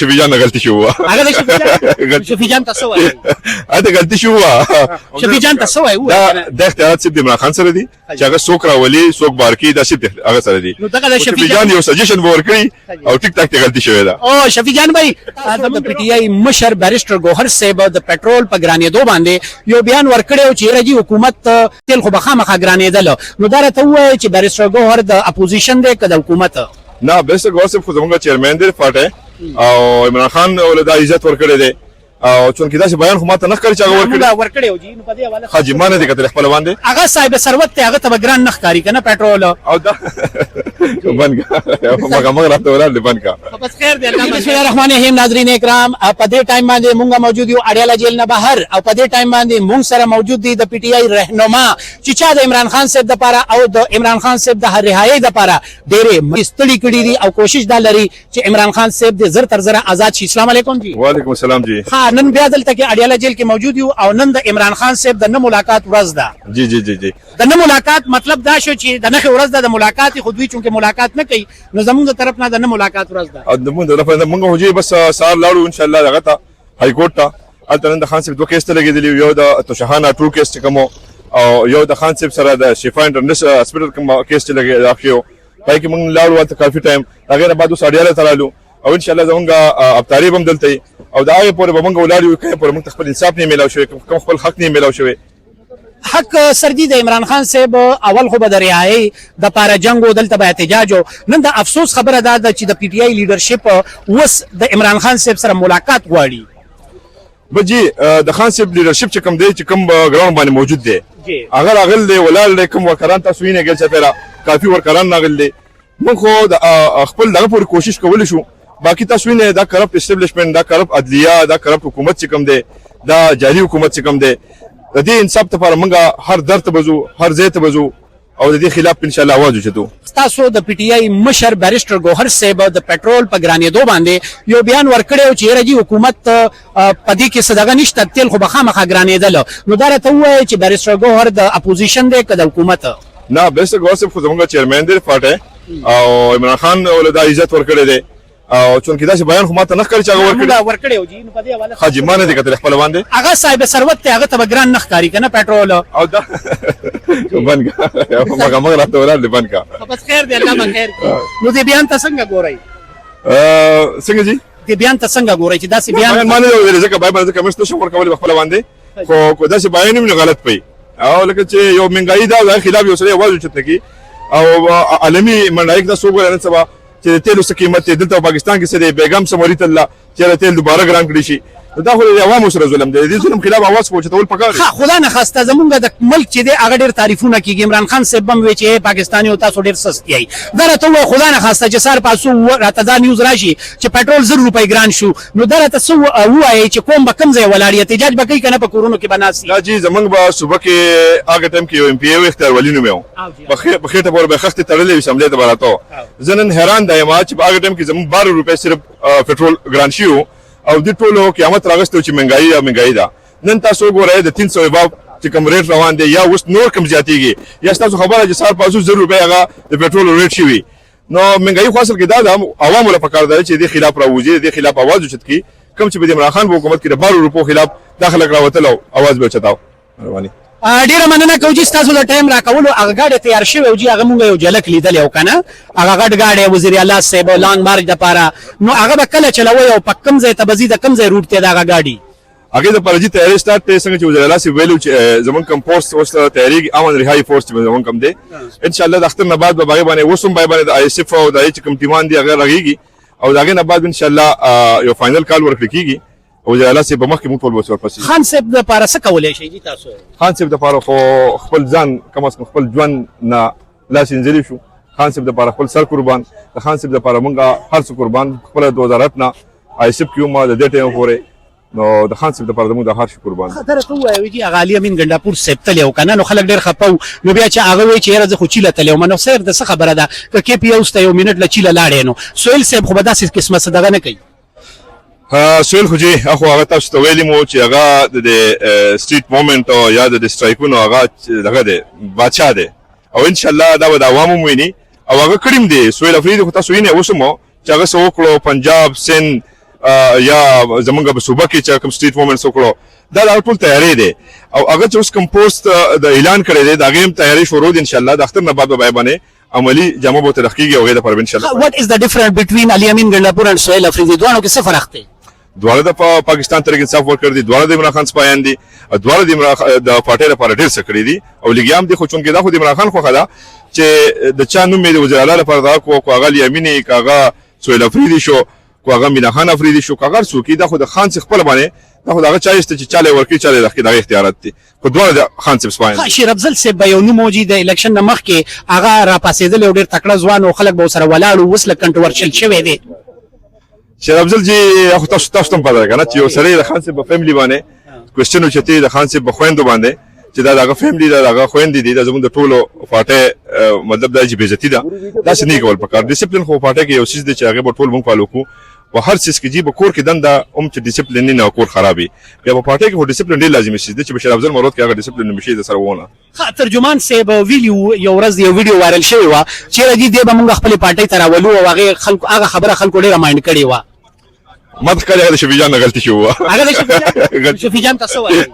شفیع جان غلطي شو. هغه د شفیع جان، شفیع جان ته څه وایي؟ اته غلطي شو. شفیع جان ته څه وایي؟ دا د اختیارات صرف عمران خان سره دي چې هغه څوک راولي، څوک بارکی، دا صرف هغه سره دي. نو دغه د شفیع جان یو سجیشن ورکړي او ټیک ټاک ته غلطي شوې ده. او شفیع جان بھائی، د پی ټی آی مشر بیرسټر ګوهر صاحب د پټرول په ګرانېدو باندې یو بیان ورکړی چې راځي حکومت تیل خو به خامخا ګرانېدل، نو دا راته ووایه چې بیرسټر ګوهر د اپوزیشن دی که د حکومت؟ نه، بیرسټر ګوهر صاحب خو زمونږ چیرمن دی پارټي او عمران خان ولدا عزت ورکړی دی، او چونکې داسې بیان خو ماته نه ښکاري چې هغه ورکړي. ورکړی و جی. نو په دې حواله حاجي ما نه دی کتلی خپل باندې. هغه صاحب ثروت ته، هغه ته به ګران نه ښکاري که نه پټرول؟ او دا بند کا، مګه مګ راته ولاړ دی، بند کا. بس خیر دی. الله. بسم الله الرحمن الرحیم. ناظرین اکرام، په دې ټایم باندې مونږ موجود یو اډیالا جیل نه بهر، او په دې ټایم باندې مونږ سره موجود دي د پی ټی آی رهنما چې چا د عمران خان صاحب د پاره او د عمران خان صاحب د رهایی د پاره ډېرې ستړي کړي دي او کوشش دا لري چې عمران خان صاحب دې زر تر زره آزاد شي. السلام علیکم جی. وعلیکم السلام جی. ها، نن بیا دلته کې اډیالا جیل کې موجود یو او نن د عمران خان صاحب د نه ملاقات ورځ ده. جی جی جی جی. د نه ملاقات مطلب دا شو چې د نخې ورځ ده د ملاقات، خو دوی چونکه ملاقات نه کوي نو زمونږ د طرف نه د نه ملاقات ورځ ده. او د موږ د طرف نه موږ هجې بس سار لاړو ان شاء الله دغه ته های کورټ ته. هلته نن د خان صاحب دوه کیس ته لګېدلي، یو د توشهانه 2 کیس چې کوم او یو د خان صاحب سره د شفا انټرنیشنل هسپتال کوم کیس چې لګې راخیو، پای کې موږ لاړو هلته کافي ټایم. هغې نه بعد اوس اډیاله ته رالو او ان شاء الله زمونږ ابطاري به هم دلته او د هغې پورې به موږ ولاړ یو کومې پورې موږ ته خپل انصاف نه میلاو شوی، کوم خپل حق نه میلاو شوی. حق سردی د عمران خان صاحب اول خو به د رهایی د پاره جنگ و، دلته به احتجاج و. نن د افسوس خبره دا ده چې د پی ټی آی لیډرشپ اوس د عمران خان صاحب سره ملاقات غواړي. بجی، د خان صاحب لیډرشپ چې کوم دی، چې کوم ګراوند باندې موجود دی، هغه راغل دی، ولاړ دی. کوم ورکران تاسو وینئ ګل چپیرا کافي ورکران راغل دی. موږ خو د خپل دغه پورې کوشش کولی شو، باقي تاسو وینئ دا کرپټ اسټابلیشمنت، دا کرپټ عدلیه، دا کرپټ حکومت چې کوم دی، دا جعلي حکومت چې کوم دی، د دې انصاف لپاره موږ هر در ته به ځو، هر ځای ته به ځو او د دې خلاف ان شاء الله اواز اوچتو. تاسو د پی ټی آی مشر بیرسټر ګوهر صاحب د پټرول په ګرانېدو باندې یو بیان ورکړی چې راځي حکومت په دې کې څه دغه نشته، تیل خو به خامخا ګرانېدل، نو دا راته ووایه چې بیرسټر ګوهر د اپوزیشن دی که د حکومت؟ نه، بیرسټر ګوهر صاحب خو زمونږ چیرمن دی پارټي او عمران خان ولدا عزت ورکړی دی، او چونکې داسې بیان خو ماته نه ښکاري چې هغه ورکړي. ورکړی و جی. نو په دې حواله حاجي ما نه دی کتلی خپل باندې. هغه صاحب ثروت ته، هغه ته به ګران نه ښکاري که نه پټرول؟ او دا بند کا، مګه مګ راته ولاړ دی، بند کا. بس خیر دی، الله به خیر کړي. نو دې بیان ته څنګه ګورئ؟ څنګه جی؟ دې بیان ته څنګه ګورئ چې داسې بیان؟ بیان ما نه دی ځکه باید ځکه مې څه ورکول خپل باندې، خو کو داسې بیان هم غلط پي او لکه چې یو منګای دا د خلاف یو سره आवाज اوچت کی او عالمي منډای دا څوک نن سبا چې تیلو څه قیمت دی دلته پاکستان کې څه دی، بیګم سموري تل چې تیل دوباره ګران کړی شي، دا خو د عوامو سره ظلم دی. د ظلم خلاف اواز خو چتول پکار. ښه، خدا نه خواسته زمونږ د ملک چې دی هغه ډیر تعریفونه کیږي، عمران خان صاحب هم وی چې پاکستاني او تاسو ډیر سست یئ. دا راته ووایه، خدا نه خواسته چې سهار پاڅو راته دا نیوز راشي چې پټرول 1000 روپۍ ګران شو، نو دا راته څه ووایئ چې قوم به کوم ځای ولاړ، احتجاج به کوي که نه په کورونو کې به ناست؟ دا جی، زمونږ به صوبه کې هغه ټایم کې یو ایم پي ای اختیار ولي نوم یو، په خېټه پورې به خښتې تړلې وي، اسمبلۍ ته به راتو. زه نن حیران دی یم چې په هغه ټایم کې زمونږ 12 روپۍ صرف پټرول ګران شي او د ټولو قیامت راغستو چې منګایي او منګایي ده. نن تاسو وګورئ د 300 باب چې کوم ریټ روان دی، یا اوس نور کم زیاتیږي، یا تاسو خبره چې سهار پاسو 1000 روپۍ هغه د پټرول ریټ شوی، نو منګایي خو اصل کې دا د عوامو له پکار ده چې د خلاف راوځي، د خلاف اواز اوچت کړي. کوم چې په عمران خان په حکومت کې د 12 روپو خلاف دا خلک راوتل او اواز به اوچتاو. مهرباني. ډیره مننه کوو چې تاسو د ټایم راکولو. هغه ګاډی تیار شوی و جی، هغه مونږ یو جلک لیدلی او کنه هغه غټ ګاډی وزیر اعلی صاحب لانګ مارچ دپاره، نو هغه به کله چلوئ او په کوم ځای ته به ځي، د کوم ځای روټ دی دغه ګاډي؟ هغه د پرجی تیاری سٹارټ ته څنګه چې وزیر اعلی سی ویلو چې زمون کم فورس اوس تیاری، امن رهایی فورس چې زمون کم دی، ان شاء الله د اختر نه بعد به باغ باندې وسم بای باندې د آی اس اف او د ایچ کم ټیمان دی هغه رغیږي او دغه نه بعد ان شاء الله یو فائنل کال ورکړي کیږي او وزیر اعلی سی په مخ کې موږ ټول بس ورپسې. خان صاحب د پاره څه کولای شئ جی تاسو؟ خان صاحب د پاره خو خپل ځان کم از کم خپل ژوند نه لاس انځلی شو. خان صاحب د پاره خپل سر قربان، د خان صاحب د پاره مونږه هر څه قربان. خپل 2008 نه آی اس اف کیو ما د دې ټیم پورې، نو د خان صاحب د پاره زموږ د هر شي قربان. خطر ته وایي چې هغه علي امین ګنډاپور صاحب تللی او کنه، نو خلک ډېر خپه وو، نو بیا چې هغه وایي چې یاره زه خو چیله تللی وم، نو صاحب د څه خبره ده که کې پی اوس ته یو منټ له چیله لاړې؟ نو سهیل صاحب خو به داسې قسمه څه دغه نه کوي. سهیل خو جی اخو هغه تاسو ته ویلي مو چې هغه د سټریټ موومنټ او یا د سټرایکونو هغه دغه دی، بادشاه دی، او ان شاء الله دا به د عوامو ویني او هغه کړیم دی. سهیل افریدي خو تاسو وینئ اوس مو چې هغه څه وکړو، پنجاب، سند، یا زمونږ په صوبه کې چې کوم سټریټ موومنټس وکړو، دا د ټول تیاری دی. او هغه چې اوس کوم پوسټ د اعلان کړی دی، د هغې هم تیاری شروع دی. ان شاء الله د اختر نه بعد به باندې عملی جامه به تلخ کیږي او هغې دپاره به ان شاء الله. What is the difference between Ali Amin Gandapur and Sohail Afridi؟ دواړو کې څه فرق دی؟ دواړه د پاکستان تحریک انصاف ورکر دي، دواړه د عمران خان سپایان دي، دواړه د عمران د پارټۍ لپاره ډېر څه کړي دي او لګیام دي. خو چونکې دا خو د عمران خان خوښه ده چې د چا نوم یې د وزیر اعلی لپاره دا کو، کو هغه علي امین، که هغه سهیل افریدي شو، کو هغه مینا خان افریدي شو، که هغه څوک، دا خو د خان څخه خپل باندې دا خو د هغه چا شته چې چاله ورکړي، چاله د هغه اختیارات دي، خو دواړه د خان صاحب سپایان. شیر افضل صاحب به یو نوم و جي، د الیکشن نه مخکې هغه راپاڅېدلی او ډېر تکړه ځوان و، خلک به ورسره ولاړ وو، اوس لږ کنټرورشل شوی دی. شیر افضل جی خو تاسو ته پته ده کنه چې یو سړی د خان صاحب په فیملی باندې کوېسچن اوچتي، د خان صاحب په خویندو باندې چې دا دغه فیملی دا دغه خویندې دي، دا زموږ د ټولو پارټۍ مطلب دا چې بېعزتي ده، داسې نه کول پکار. ډیسپلین خو پارټۍ کې یو څیز دی چې هغه به ټول موږ فالو کوو په هر څیز کې جی. په کور کې دنده هم چې ډیسپلین نه، کور خرابي. بیا په پارټۍ کې خو ډیسپلین ډېر لازمي څیز دی چې بشیر افضل مروت کې هغه ډیسپلین نشي د سره ونه. ښه، ترجمان صاحب ویلي وو، یو ورځ یو ویډیو وایرل شوې وه چې جی دی به موږ خپلې پارټۍ ته راولو، او هغې خلکو هغه خبره خلکو ډېره ماینډ کړې وه. ما ښکاري هغه د شفیع جان نه غلطي شوې وه. هغه د شفیع جان ته څه وایي؟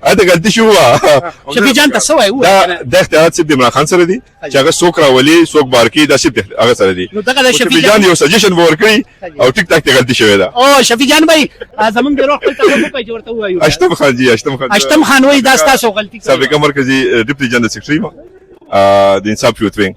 هغه غلطي شوې وه. شفیع جان ته څه وایي؟ دا د اختیارات صرف د عمران خان سره دي چې هغه څوک راولي، څوک بار کوي، دا صرف هغه سره دي. نو دغه د شفیع جان یو سجیشن به ورکړي او ټیک ټاک ته غلطي شوې ده. او شفیع جان بھائی، زمونږ د روح خپل تعلق وکړئ چې ورته ووایو. اشتم خان جی، اشتم خان، اشتم خان وایي دا ستاسو غلطي. سابقه مرکزي ډیپټي جنرال سیکرټري د انصاف یوت وینګ.